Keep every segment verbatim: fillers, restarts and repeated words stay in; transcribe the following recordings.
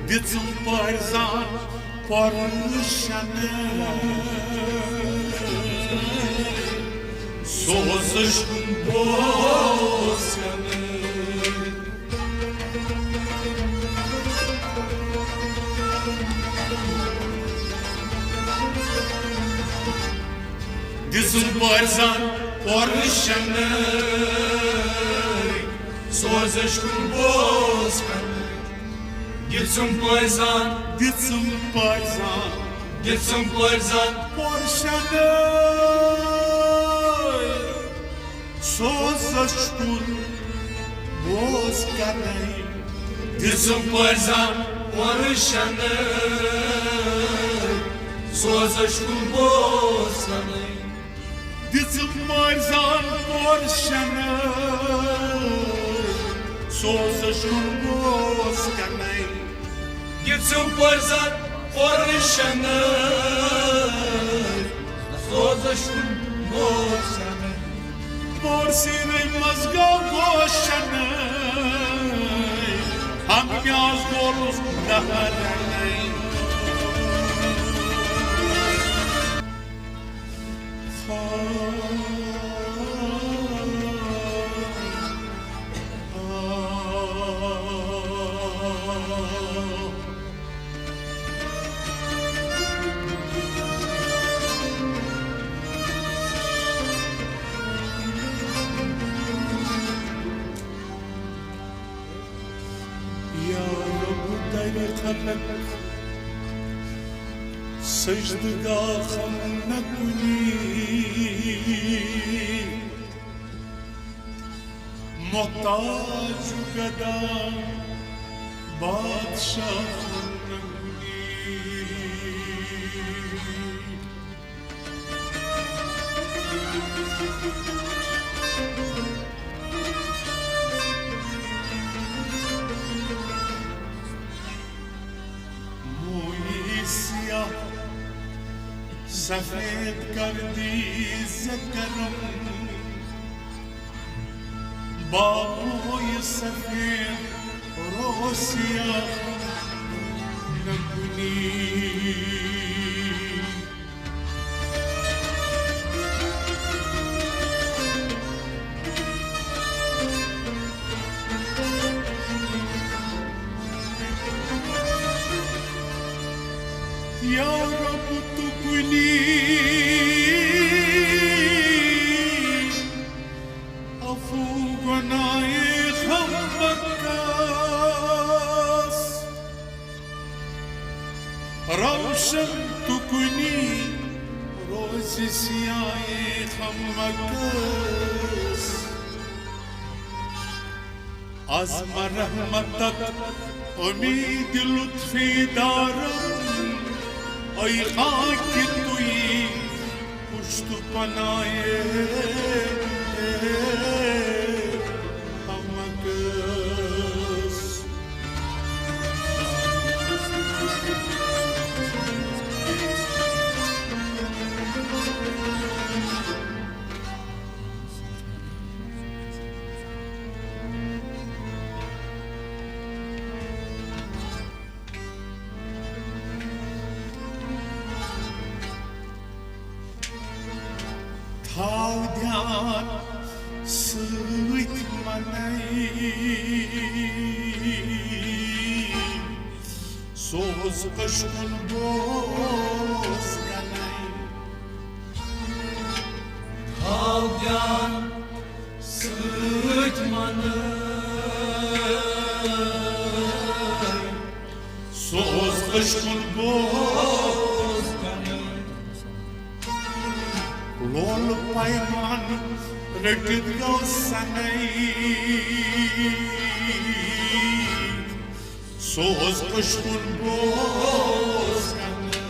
دِژٕم پٲرۍ زان پرشن، سوزش کُن بوز کنہٕ۔ دِژٕم پٲرۍ زان پرشن، سوزش کُن بوز کنہٕ۔ دِژٕم پٲرۍ زان، دِژٕم پٲرۍ زان، دِژٕم پٲرۍ زان پرشن، سوزش کُن بوز کنہٕ۔ دِژٕم پٲرۍ زان پرشن، سوزش کُن بوز کنہٕ۔ دِژٕم پٲرۍ زان پرشن، سوزش کُن بوز کنہٕ۔ دِژٕم پٲرۍ زان پرشن، سوزش کُن بوز کنہٕ۔ پورسیٖرٕے منٛز گوٚو گوشن، ہم پیاز گولُس دہرنَے۔ یا رب، درِ خلق سجدگاہ نہ کُنی، محتاج گدا بادشاہ نہ کُنی۔ مویی سیاہ سفید کر دی ز کرم، بابوی سفید رو سیاہ نہ کُنی۔ یا رب، تُکُنی عفو گناہ خمکس، روشن تُکُنی روزِ سیاہ خمکس۔ از مرحمتک امید لطفی دارم، ای خاک تویی پشت پناہ خمکس۔ تھاو دیان سۭتۍ منَے، سوز اشکُن بوز کنَے۔ تھاو دیان سۭتۍ منَے، سوز اشکُن بوز کنَے۔ لول پیمان رٔٹِتھ گوٚو سنَے، سوز اشکُن بوز کنَے۔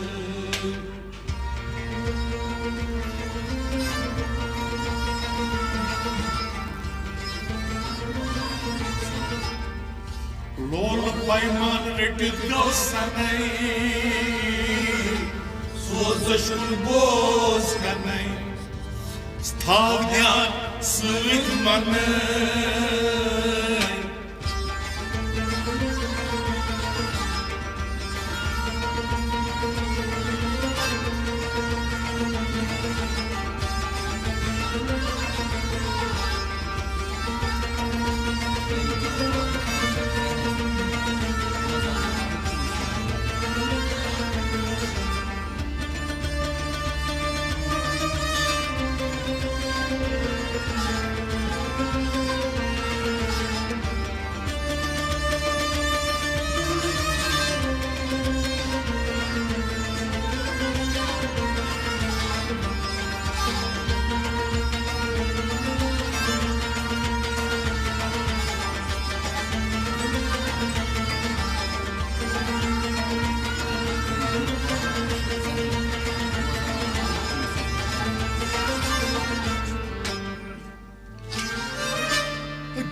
لول پیمان رٔٹِتھ گوٚو سنَے، سوز اشکُن بوز کنَے۔ تھاو دیان سۭتۍ منَے۔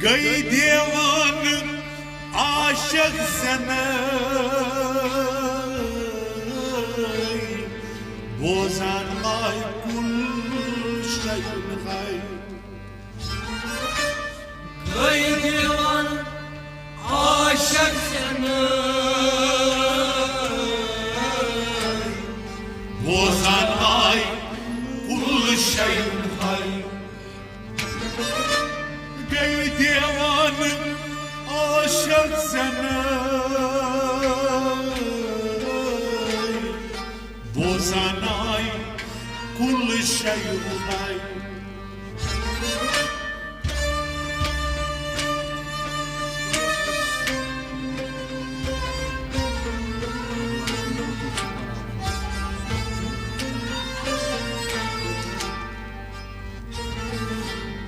گٔے دیوان عاشق زنہٕ، بوزان آے کُل شیُن ہاے۔ گٔے دیوان عاشق زنہٕ، بوزان آے کُل شیُن ہاے۔ گٔے دیوان عاشق زنہٕ، بوزان آے کُل شیُن ہاے۔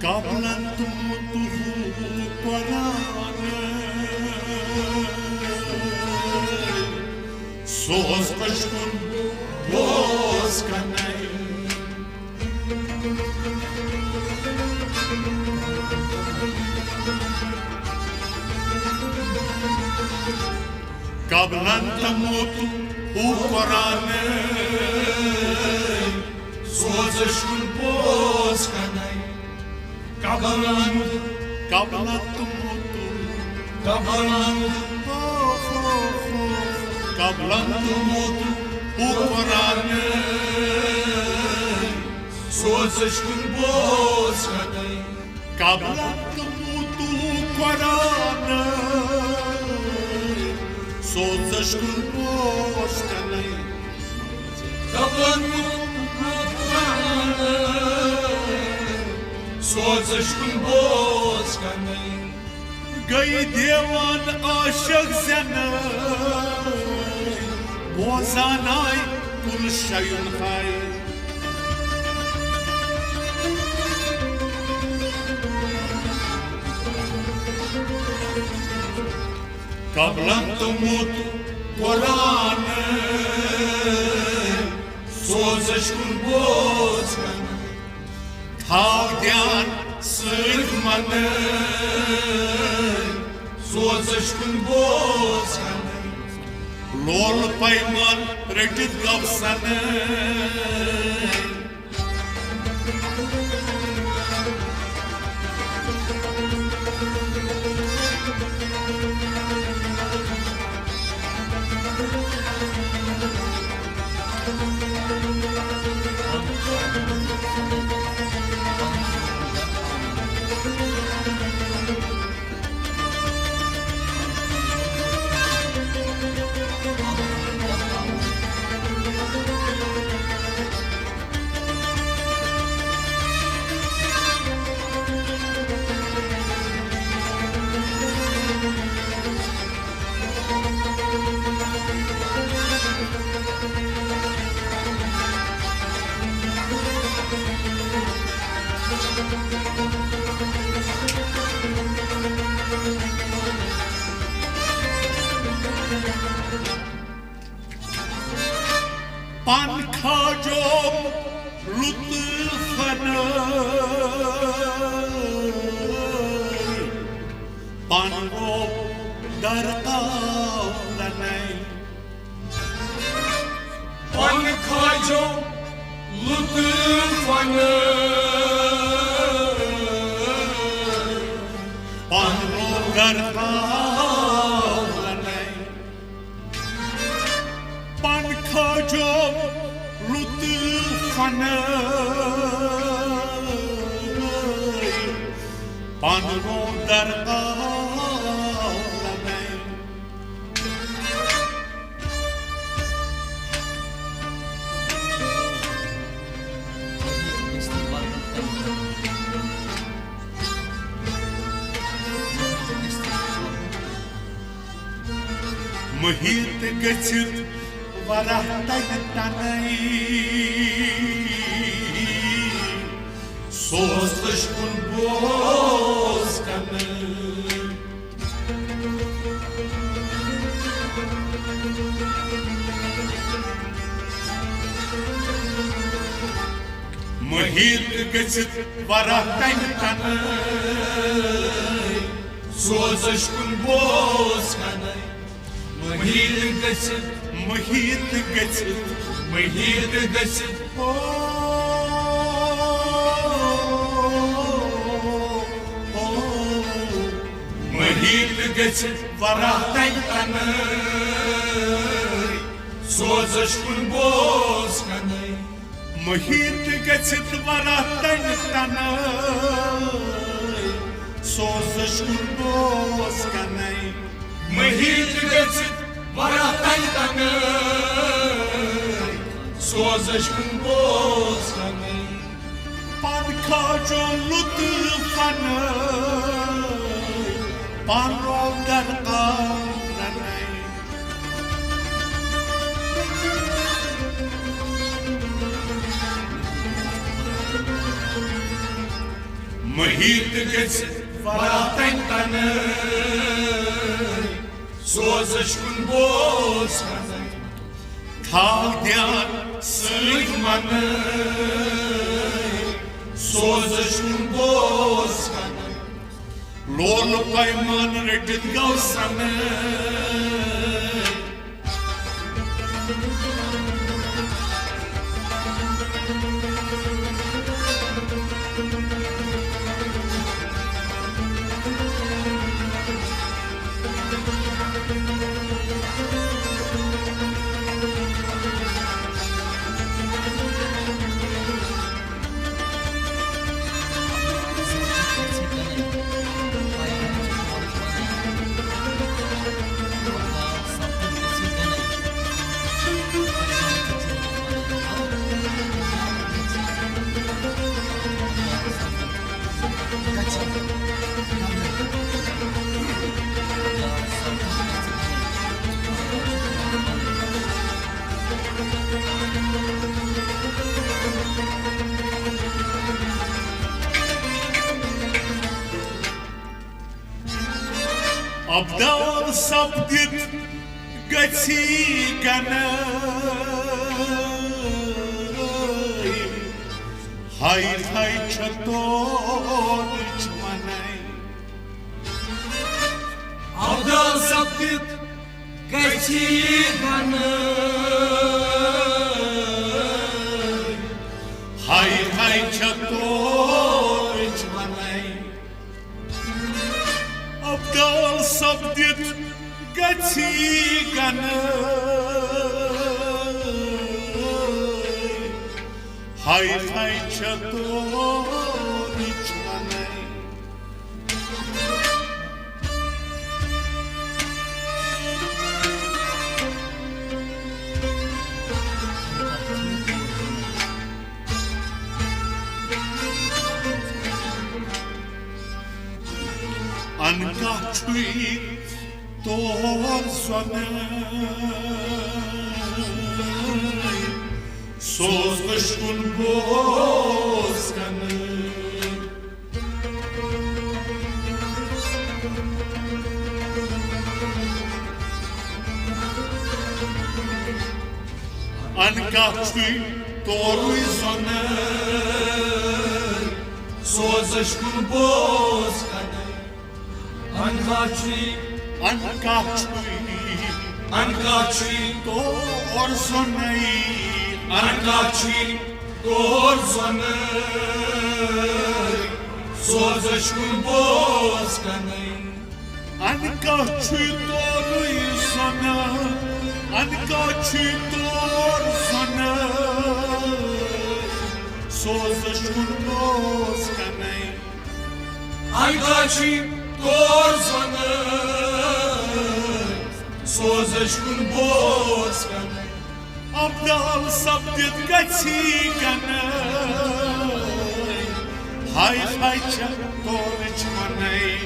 قبلن تہٕ موتُہ قرآن، سوز پشکُن بوز کنَے۔ قبلن تہٕ موتُہ قرآن، سوز پشکُن بوز کنَے۔ قبلن، قبلن تہٕ موتُہ۔ قبلن، قبلن تہٕ موتُہ قرآن، سوز پشکُن بوز کنَے۔ قبلن تہٕ موتُہ قرآن، سوز پشکُن بوز کنَے۔ قبلن تہٕ موتُہ قرآن، سوز پشکُن بوز کنَے۔ گٔے دیوان عاشق زنہٕ، بوزان آے کُل شیُن ہاے۔ قبلن تہٕ موتُہ قرآن، سوز پشکُن بوز کنَے۔ تھاو دیان سۭتۍ منہٕ، سوز پشکُن بوز کنَے۔ لول پیمان رٔٹِتھ گوٚو سنہٕ۔ پن کھاجوم لطفن، پن روو درتاو لنَے۔ پن کھاجوم لطفن، پن روو درتاو لنَے۔ پن کھاجوم لطفن، پن روو درتاو لنَے۔ محیط گٔژھِتھ ورح تَتہِ تَنَے، سوز پشکُن بوز کَنَے۔ محیط گٔژھِتھ ورح تَتہِ تَنَے۔ سوزش کُن بوز کنے۔ محیط گٔژھِتھ، محیط گٔژھِتھ، محیط گٔژھِتھ۔ او، او، محیط گٔژھِتھ ورا تنگ تنگ۔ سوزش کُن بوز کنے۔ محیط گٔژھِتھ ورا تنگ تنگ۔ سوزش کُن بوز کنے۔ محیط گٔژھِتھ ورا تنگ تنگ۔ سوزش کُن بوز کنے۔ پن کھاجو لطفن، پن رو درکار کنے۔ محیط گٔژھِتھ ورا تنگ تنگ۔ سوزش کُن بوز کنے۔ تھاو دیان سۭتۍ منہٕ۔ سوزش کُن بوز کنے۔ لول پیمان رٔٹِتھ گوٚو سنہٕ۔ ابدال سپدِتھ گژھی گنہٕ۔ ہاے ہاے چھےٚ تورٕچ وَنَے۔ ابدال سپدِتھ گژھی گنہٕ۔ ہاے ہاے چھےٚ تورٕچ وَنَے۔ ابدال سپدِتھ گژھی گنہٕ۔ ہاے ہاے چھےٚ تورٕچ وَنَے۔ ان کانٛہہ چھُے تور زۄنہٕ۔ سوز دٔچھُن بوز کَنہٕ۔ ان کانٛہہ چھُے تورُے زۄنہٕ۔ سوز دٔچھُن بوز کَنہٕ۔ ان کانٛہہ چھُے، ان کانٛہہ چھُے، ان کانٛہہ چھُے تور زۄنَے۔ ان کانٛہہ چھُے تور زۄنَے۔ سوز دٔچھُن بوز کَنَے۔ ان کانٛہہ چھُے تورُے زۄنہٕ، ان کانٛہہ چھُے تور زۄنہٕ۔ سوز دٔچھُن بوز کَنَے۔ ان کانٛہہ چھُے تور زۄنہٕ، سوز دٔچھُن بوز کَنَے۔ ابدال سپدِتھ گژھی گنہٕ۔ ہاے ہاے چھےٚ تورٕچ وَنَے۔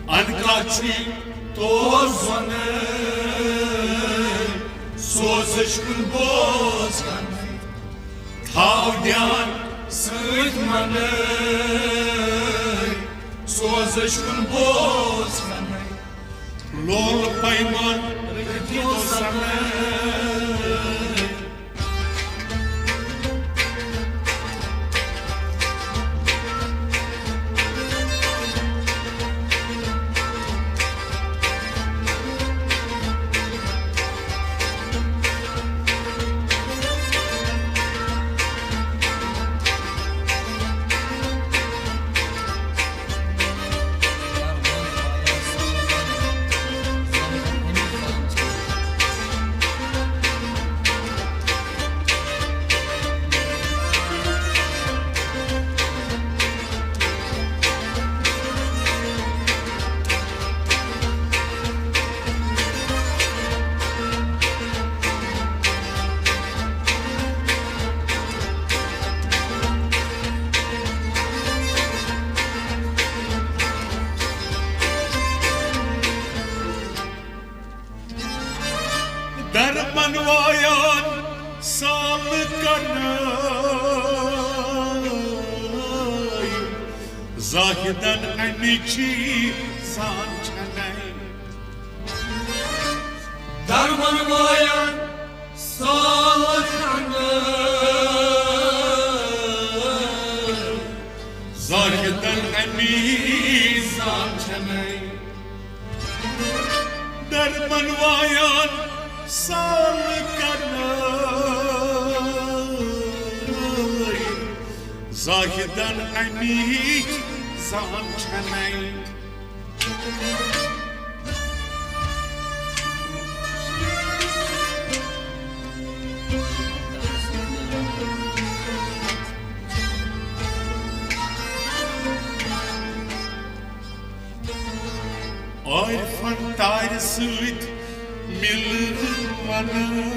ان کانٛہہ چھُے تور زۄنہٕ، سوز دٔچھُن بوز کَنَے۔ تھاو دیان سۭتۍ مَنَے، سوز دٔچھُن بوز کَنَے۔ لول پیمان رٔٹِتھ سَنَے۔ زاہدن امچی زان چھنے۔ درمن وایان سال کھنڈ۔ زاہدن امی زان چھنے۔ درمن وایان سال کھنڈ۔ زاہدن امی زان چھنے۔ عارفن تارِ سۭتۍ مِلہٕ ونہٕ۔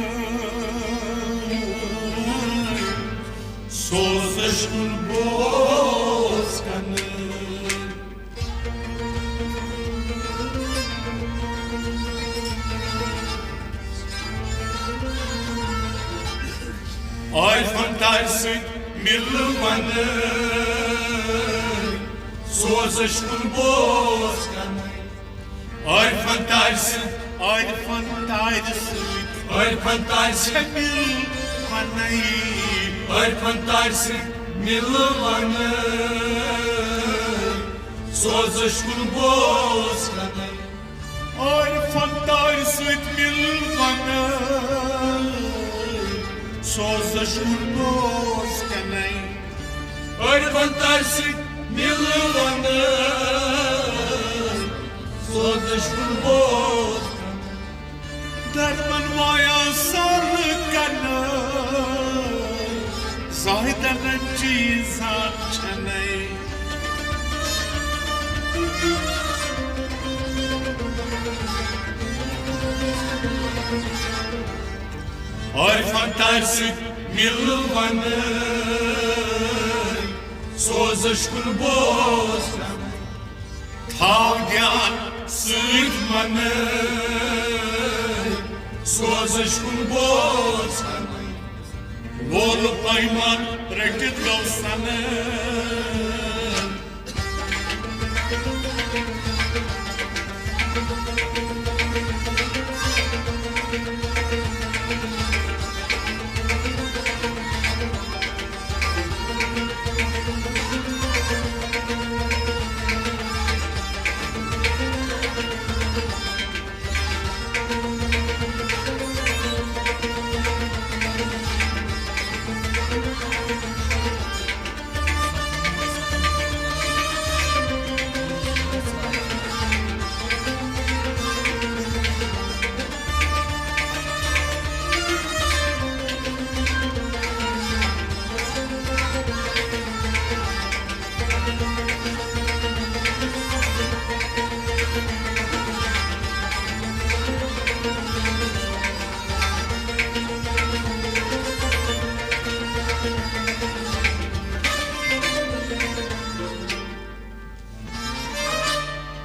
سوزش کُن بوز کنہٕ۔ عارفن تارِ سۭتۍ مِلہٕ ونہٕ۔ سوزش کُن بوز کنہٕ۔ عارفن تارِ سۭتۍ۔ عارفن تارِ سۭتۍ۔ عارفن تارِ سۭتۍ۔ مِلہٕ ونَے۔ عارفن تارِ سۭتۍ مِلہٕ ونہٕ۔ سوزش کُن بوز کنہٕ۔ عارفن تارِ سۭتۍ مِلہٕ ونَے۔ سوزش کُن بوز کنہٕ۔ عارفن تارِ سۭتۍ مِلہٕ ونہٕ۔ سوزش کُن بوز کنہٕ۔ درمن وایان سال کھنڈ۔ زاہدن چیزان چھنے۔ عارفن تارِ سۭتۍ مِلہٕ ونہٕ۔ سوزش کُن بوز کنہٕ۔ تھاو دیان سۭتۍ منہٕ۔ سوزش کُن بوز کنہٕ۔ وول پیمان رٔٹِتھ گوٚو سنہٕ۔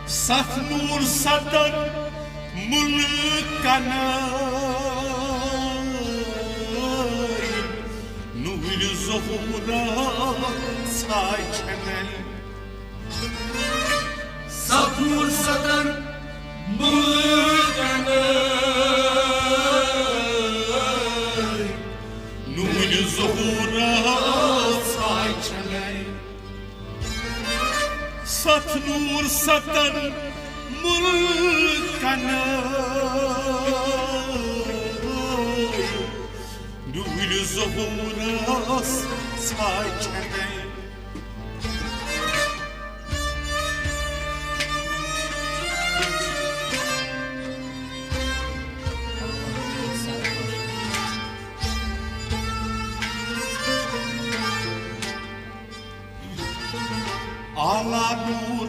ستھ نور ستن ملکن، نور ظہورا ساچھن۔ ستھ نور ستن ملکن، نور ظہورا ساچھن۔ ستھ نور ستن ملکن، نور ظہورس ساچھن۔ اعلیٰ نور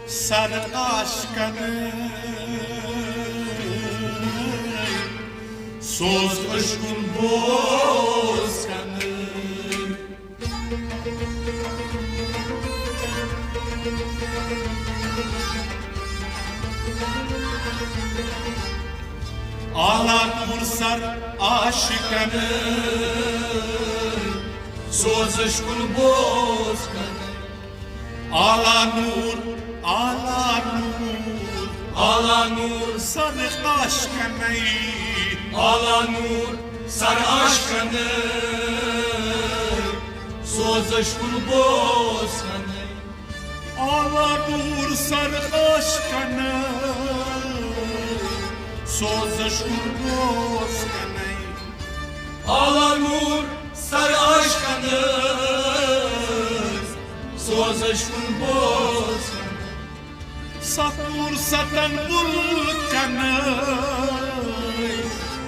سر عاشقن، سوز عشقن بوز کن۔ اعلیٰ نور سر عاشقن، سوز عشقن بوز کن۔ اعلیٰ نور، اعلیٰ نور، اعلیٰ نور، سر عاشقنَے، اعلیٰ نور، سر عاشقنَے، سوزش کُن بوز کنَے۔ اعلیٰ نور، سر عاشقنَے، سوزش کُن بوز کنَے۔ اعلیٰ نور، سر عاشقنَے، سوزش کُن بوز کنَے۔ ستھ نور ستن بُل کنَے،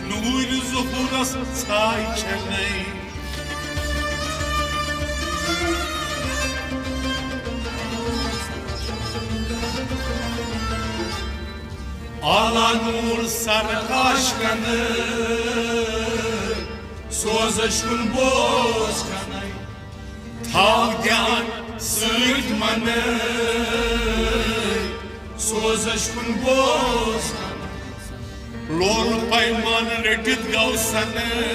نوٗرِ ظہوٗرس ژھاے چھنَے۔ اعلیٰ نور، سر عاشقنَے، سوزش کُن بوز کنَے۔ تھاو دیان سۭتۍ منَے، سوزش کُن بوز کنَے۔ لول پیمان رٔٹِتھ گوٚو سنَے۔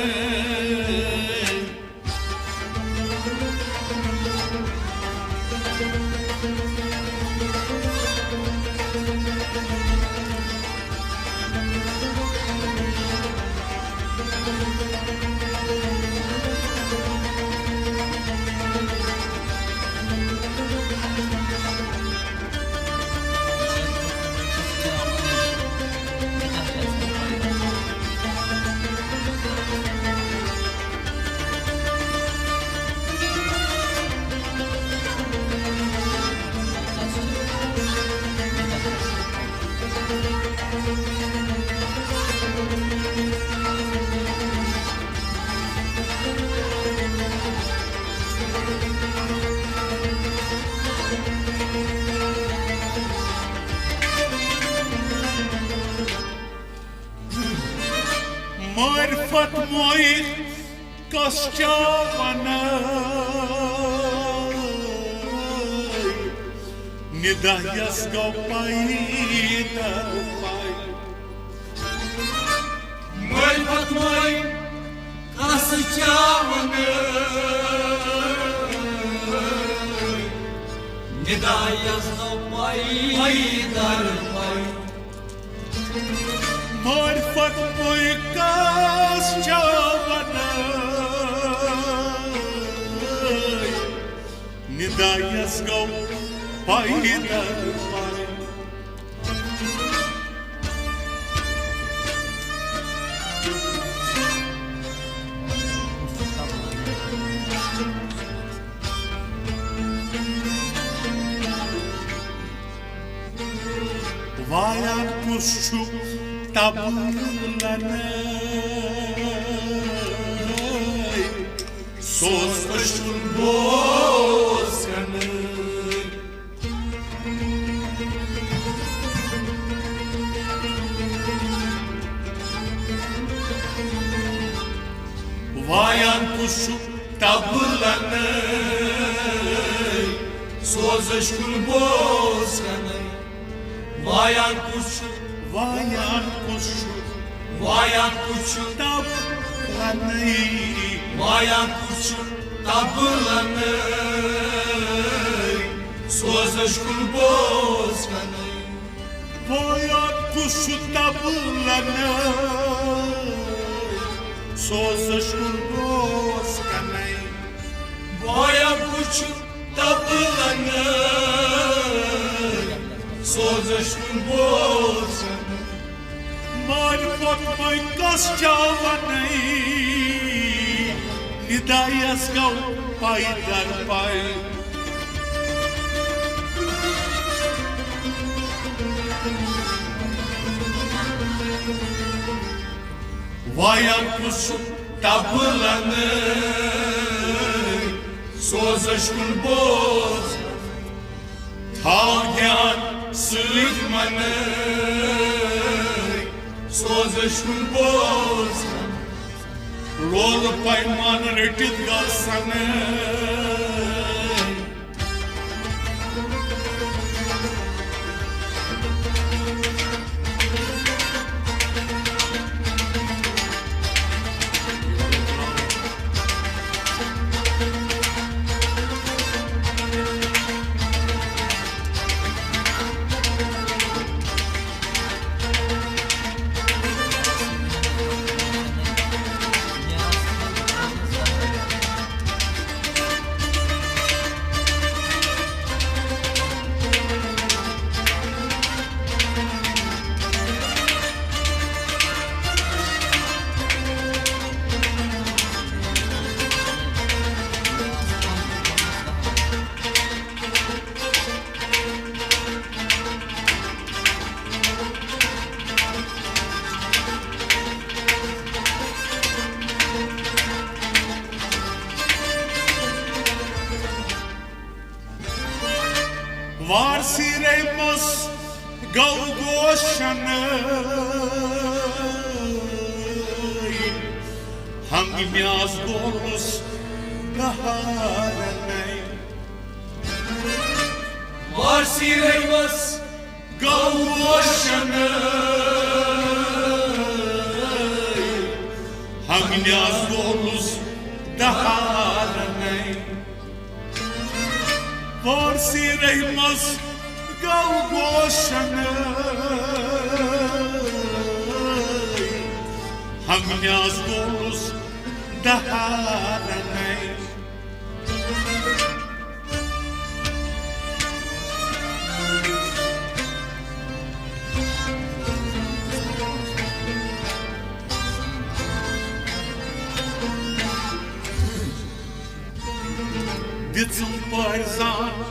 معرفت موے کس چا ونَے، ندا یس گوٚو پیدل پے۔ معرفت موے کس چا ونَے، ندا یس گوٚو پیدل پے۔ معرفت موے کس چا ونَے، ندا یس گوٚو پیدل پے۔ وایان کُس چھُ طبلہٕ لنَے، سوز أچھُن بوز کنَے۔ وایان کُس چھُ طبلہٕ لنَے، سوز أچھُن بوز کنَے۔ وایان کُس چھُ، وایان کُس چھُ، وایان کُس چھُ طبلہٕ لنَے، وایان کُس چھُ طبلہٕ لنَے، سوز أچھُن بوز کنَے۔ وایان کُس چھُ طبلہٕ لنَے، سوز أچھُن بوز کنَے۔ وایان کُس چھُ طبلہٕ لنَے، سوز أچھُن بوز کنَے۔ معرفت موے کس چا ونَے، ندا یس گوٚو پیدل پے۔ وایان کُس چھُ طبلہٕ لنَے، سوز أچھُن بوز۔ تھاو دیان سۭتۍ منَے، سوز أچھُن بوز۔ لول پیمان رٔٹِتھ گژھنَے۔ وارسی رحمس گو گوشن، ہنگ نیاز گولس دہارن۔ وارسی رحمس گو گوشن، ہنگ نیاز گولس دہارن۔ وارسی رحمس گو گوشن، ہنگ نیاز گولس دہارن۔ دِژٕم پٲرۍ زان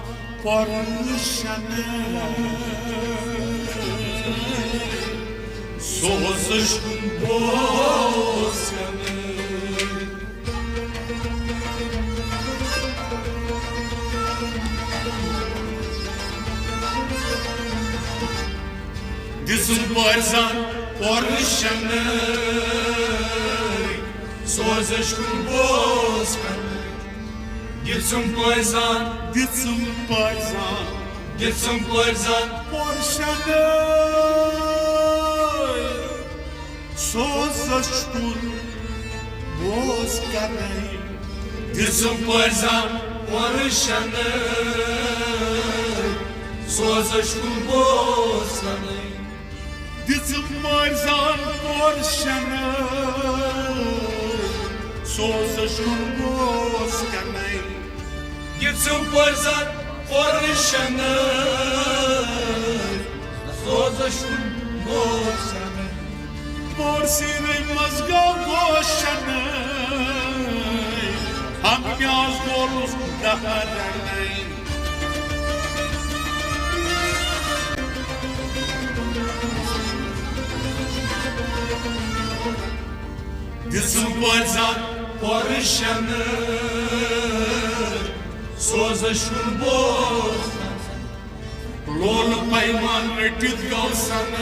پرشن، سوزش بوزن۔ دِژٕم پٲرۍ زان پرشن، سوزش کُن بوز کن۔ دِژٕم پٲرۍ زان، دِژٕم پٲرۍ زان، دِژٕم پٲرۍ زان پرشن، سوزش کُن بوز کنے۔ دِژٕم پٲرۍ زان پرشن، سوزش کُن بوز کنے۔ دِژٕم پٲرۍ زان پرشن، سوزش کُن بوز کنے۔ دِژٕم پٲرۍ زان پرشن، سوزش کُن بوز کنے۔ پورسی رٔمۍ منٛز گوٚو گوشن، ہم پیاز گولُس دہرنے۔ دِژٕم پٲرۍ زان پرشن، سوزش کُن بوز۔ لول پیمان رٔٹِتھ گوسن،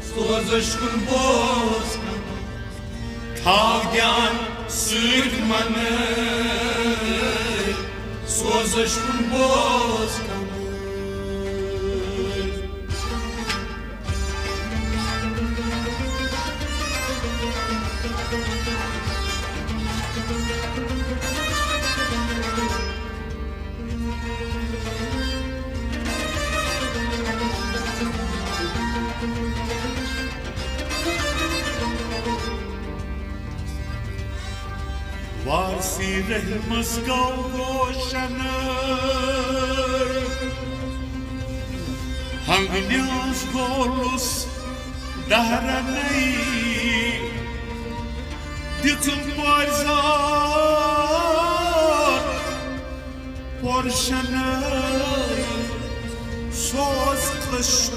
سوزش کُن بوز۔ تھاو دیان سۭتۍ من، سوزش کُن بوز۔ وارسی رحمس گوٚو گوشن، ہنگ نیاز گولُس دہرنے۔ دِژٕم پٲرۍ زان پرشن، سوز کش